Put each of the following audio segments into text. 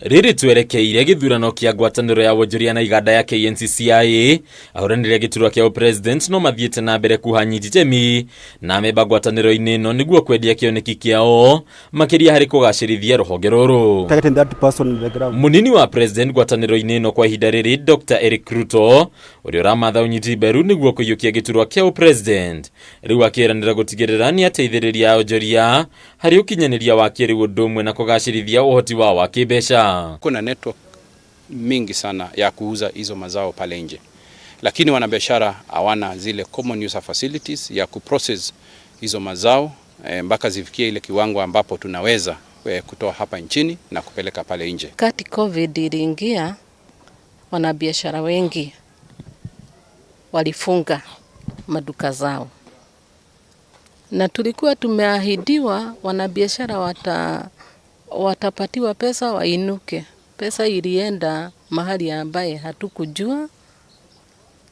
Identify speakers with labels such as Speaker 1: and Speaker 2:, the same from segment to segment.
Speaker 1: Rĩrĩ twerekeire gĩthurano kĩa ngwatanĩro ya wonjoria na iganda ya KNCCI, ahũranĩri a gĩturwa kĩa ũpresident no mathiĩte na mbere kuha nyiti itemi na amemba ngwatanĩro-inĩ ĩno nĩguo kwendia kĩoneki kĩao makĩria harĩ kũgacĩrithia rũhonge rũrũ.
Speaker 2: Targeting that person in the ground.
Speaker 1: Mũnini wa president ngwatanĩro-inĩ ĩno kwa ihinda rĩrĩ Dr. Eric Ruto ũrĩa ũramatha ũnyiti mberu nĩguo kũiyũkia gĩturwa kĩa ũpresident rĩu akĩranĩra gũtigĩrĩra nĩ ateithĩrĩria onjoria harĩ ũkinyanĩria wa kĩrĩu ũndũ ũmwe na kũgacĩrithia ũhoti wao wa kĩmbeca.
Speaker 3: Kuna network mingi sana ya kuuza hizo mazao pale nje, lakini wanabiashara hawana zile common user facilities ya kuprocess hizo mazao mpaka zifikie ile kiwango ambapo tunaweza kutoa hapa nchini na kupeleka pale nje.
Speaker 4: Kati COVID iliingia, wanabiashara wengi walifunga maduka zao, na tulikuwa tumeahidiwa wanabiashara watapatiwa pesa wainuke. Pesa ilienda mahali ambaye hatukujua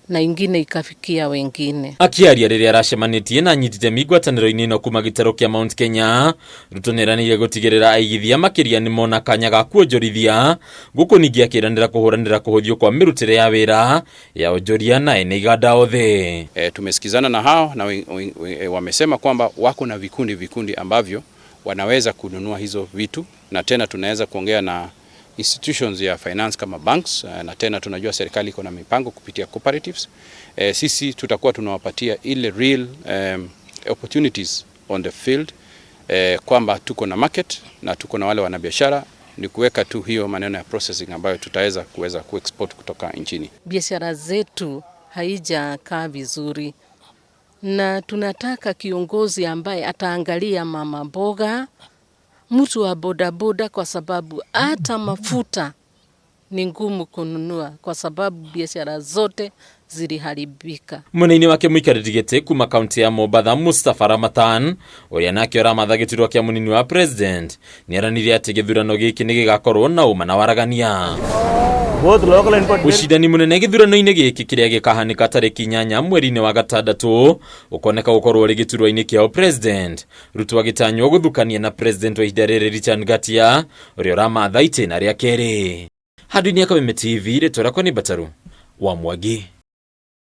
Speaker 4: na ingine ikafikia wengine.
Speaker 1: Akĩaria rĩrĩa aracemanĩtie na anyiti itemi ngwatanĩro-inĩ ĩno kuma gĩtarũ kĩa Mount Kenya, Ruto nĩeranĩire gũtigĩrĩra aigithia makĩria nĩmona kanya ga kuonjorithia gũkũ ningĩ akĩranĩra kũhũranĩra kũhũthio kwa mĩrutĩre ya wĩra ya onjoria na ene iganda othe.
Speaker 3: Tumesikizana na hao na wamesema kwamba wako na vikundi vikundi ambavyo wanaweza kununua hizo vitu, na tena tunaweza kuongea na institutions ya finance kama banks, na tena tunajua serikali iko na mipango kupitia cooperatives. Sisi tutakuwa tunawapatia ile real opportunities on the field, kwamba tuko na market na tuko na wale wanabiashara, ni kuweka tu hiyo maneno ya processing ambayo tutaweza kuweza kuexport kutoka nchini.
Speaker 4: Biashara zetu haijakaa vizuri, na tunataka kiongozi ambaye ataangalia mama mboga, mtu wa bodaboda, kwa sababu hata mafuta ni ngumu kununua kwa sababu biashara zote ziliharibika.
Speaker 1: Mwena-inĩ wake mũikarĩri gĩtĩ kuma kaunti ya Mombatha Mustafa Ramathan ũrĩa nake ũramatha gĩturwa kĩa mũnini wa president nĩeranĩire atĩ gĩthurano gĩkĩ nĩ gĩgakorwo na ũma na waragania.
Speaker 2: Both local and
Speaker 1: Ũcindani mũnene gĩthurano-inĩ gĩkĩ kĩrĩa gĩkahanĩka tarĩki 8 mweri-inĩ wa gatandatũ ũkoneka gũkorwo ũrĩ gĩturwa-inĩ kĩa president Ruto agĩtanywo gũthukania na president wa ihinda rĩrĩ Richard Ngatia ũrĩa ũramatha itĩna rĩa kerĩ. Handũ-inĩ ya Kameme TV rĩtwa rĩakwa nĩ Mbataru wa Mwangi.